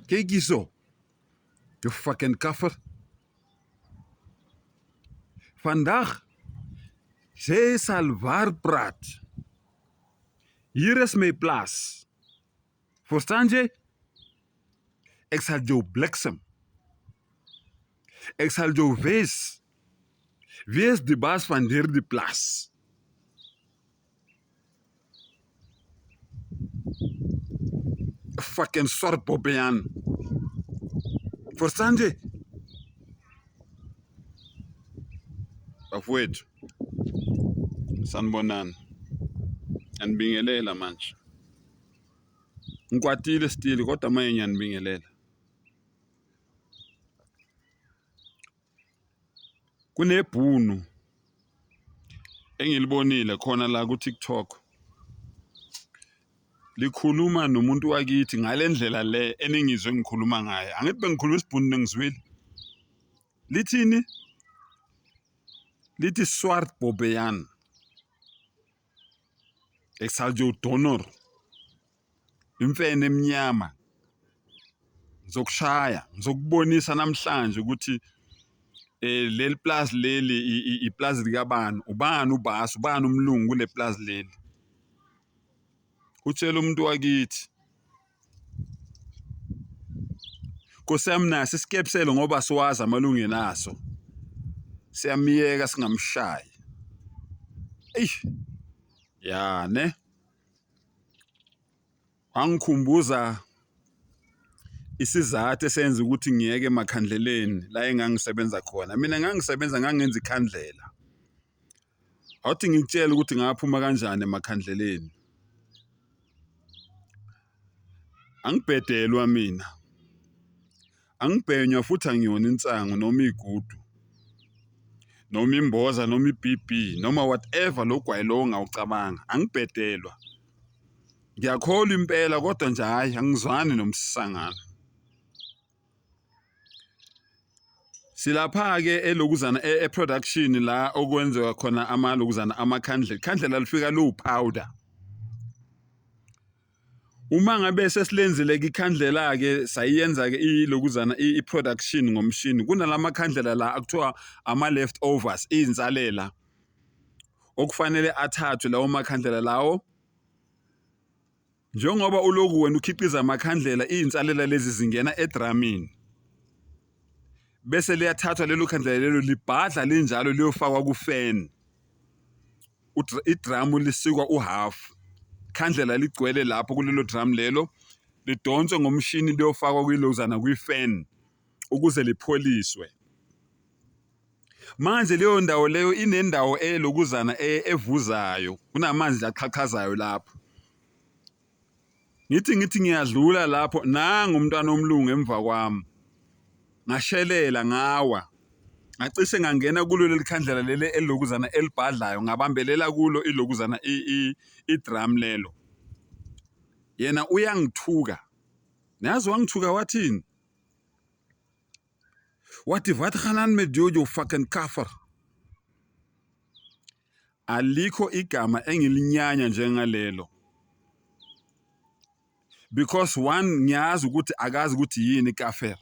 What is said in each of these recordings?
Kyk hierso. You fucking kaffer. Vandag jy sal waar praat. Hier is my plaas. Verstaan jy? Ek sal jou bliksem. Ek sal jou wys. Wie is die baas van hierdie plaas? Fucking swart bobbejaan. Verstaan jy? Bafowethu, sanibonani. Ngiyanibingelela manje. Ngikwatile still kodwa manje ngiyanibingelela. Kunebhunu engilibonile khona la ku-TikTok likhuluma nomuntu wakithi ngale ndlela le eningizwe ngikhuluma ngayo. Angithi bengikhuluma isiBhunu ningizwile? Lithini? Lithi swart bobbejaan. Ek sal jou donor. Imfene emnyama. Ngizokushaya, ngizokubonisa namhlanje ukuthi eh leli plaza leli iplaza likabani, ubani ubasi, ubani umlungu kule plaza leli. Utshela umuntu wakithi Nkosi yami naso isikepselo ngoba siwazi amalungelo aso. Siyamiyeka singamshayi. Eish. Ya ne. Wangikhumbuza isizathu esenza ukuthi ngiyeke emakhandleleni la engangisebenza khona. Mina ngangisebenza ngangenza ikhandlela. Awuthi ngikutshele ukuthi ngaphuma kanjani emakhandleleni. Angibhedelwa mina. Angibhenywa futhi angiyona insangu noma igudu noma imboza noma i-B_B noma whatever lo gwayi lo ongawucabanga, angibhedelwa. Ngiyakholwa impela kodwa nje hhayi angizwani nomsangano. Silapha-ke elokuzana e-production la okwenziwa khona amalokuzana amakhandlela. Ikhandlela lifika liwu-powder. Uma ngabe sesilenzile-ke ikhandlela-ke sayenza-ke ilokuzana i-production ngomshini, kunalamakhandlela la akuthiwa ama-left overs, iy'nsalela okufanele athathwe lawo makhandlela lawo. Njengoba uloku wena ukhiqiza amakhandlela, iy'nsalela lezi zingena edramini bese liyathathwa lelo khandlela lelo libhadla linjalo liyofakwa ku-fan. Idramu lisikwa uhhafu, ikhandlela ligcwele lapho kulelo dramu lelo, lidonswe ngomshini liyofakwa kwilozana kwi-fan ukuze lipholiswe. Manje leyo ndawo leyo inendawo elokuzana evuzayo, kunamanzi axhaqhazayo lapho. Ngithi ngithi ngiyadlula lapho nangu umntwana omlungu emva kwami. Ngashelela ngawa. Ngacishe ngangena kulo leli khandlela leli elilokuzana elibhadlayo ngabambelela kulo ilokuzana i-drum lelo. Yena uyangithuka. Niyazi wangithuka wathini? Wathi wat gaan aan met jou jou fucking kaffer. Alikho igama engilinyanya njengalelo. Because one ngiyazi ukuthi akazi ukuthi yini kaffer.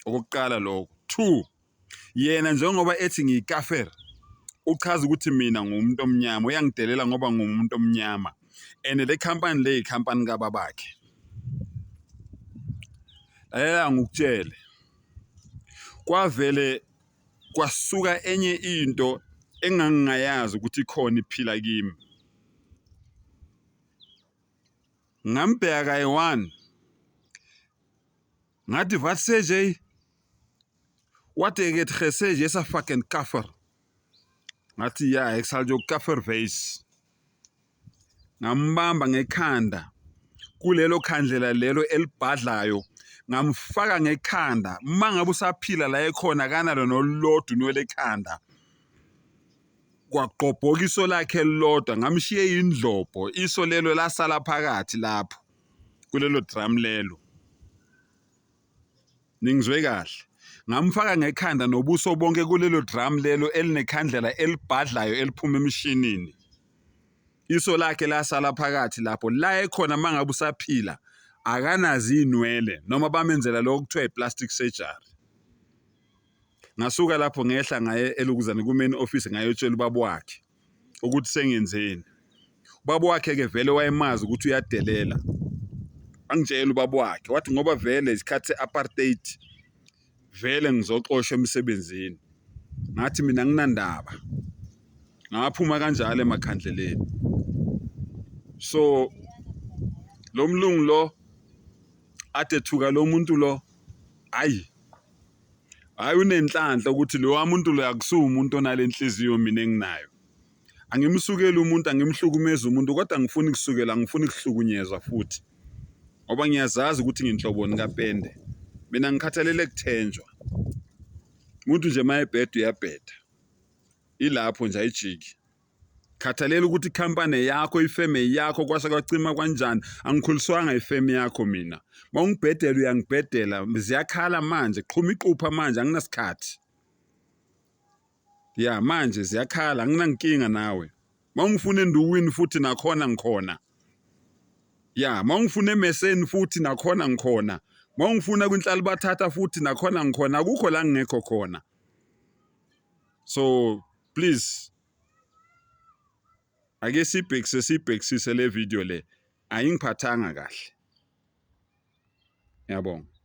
Okokuqala lokho. Two, yena njengoba ethi ngiyikaffer uchaza ukuthi mina ngumuntu omnyama uyangidelela ngoba ngumuntu omnyama and le company le ikhampani kababakhe. Lalela ngikutshele, kwavele kwasuka enye into engangingayazi ukuthi ikhona iphila kimi. Ngambheka kayi-one, ngathi wat sê jy? Wat ek het gesê, jy's 'n fucking kaffer. Ngathi ja, ek sal jou kaffer wys. Ngambamba ngekhanda kulelo khandlela lelo elibhadlayo ngamfaka ngekhanda uma ngabe usaphila la ekhona akanalo nolulodwa unwele ekhanda kwagqobhoka iso lakhe elilodwa ngamshiye indlobho iso lelo lasala phakathi lapho kulelo drum lelo. Ningizwe kahle. Ngamfaka ngekhanda nobuso bonke kulelo drum lelo elinekhandlela elibhadlayo eliphuma emshinini. Iso lakhe lasala phakathi lapho la ekhona mangabe usaphila Akanazo iy'nwele noma bamenzela lokho kuthiwa i-plastic surgery. Ngasuka lapho ngehla ngaye elokuzana ku-main office ngayotshela ubaba wakhe ukuthi sengenzeni. Ubaba wakhe-ke vele wayemazi ukuthi uyadelela. Wangitshela ubaba wakhe wathi ngoba vele isikhathi se-apartheid vele ngizoxoshwa emsebenzini. Ngathi mina anginandaba. Ngaphuma kanjalo emakhandleleni. So lo mlungu lo ade thuka lo muntu lo ayi hayi unenhlanhla ukuthi lo muntu lo akusiwo umuntu onale nhliziyo mina enginayo. Angimsukeli umuntu, angimhlukumezi umuntu kodwa angifuni kusukela, angifuni kuhlukunyezwa futhi. Ngoba ngiyazazi ukuthi nginhloboni kapende. Mina ngikhathalele kuthenjwa. Umuntu nje mayebheda uyabheda. Ilapho nje ayijiki. Khathalela ukuthi ikhampani yakho, ifeme yakho kwase kwacima kanjani. Angikhuliswanga ifeme yakho mina. Mawungibhedela uyangibhedela, ziyakhala manje, qhuma iqupha manje anginasikhathi. Ya manje ziyakhala anginankinga nawe. Mawungifuna endukwini futhi nakhona ngikhona. Ya mawungifuna emeseni futhi nakhona ngikhona. Mawungifuna kwinhlalibathatha futhi nakhona ngikhona. Akukho la ngingekho khona. So please ake sibhekise sibhekisise le video le ayingiphathanga kahle. Ngiyabonga.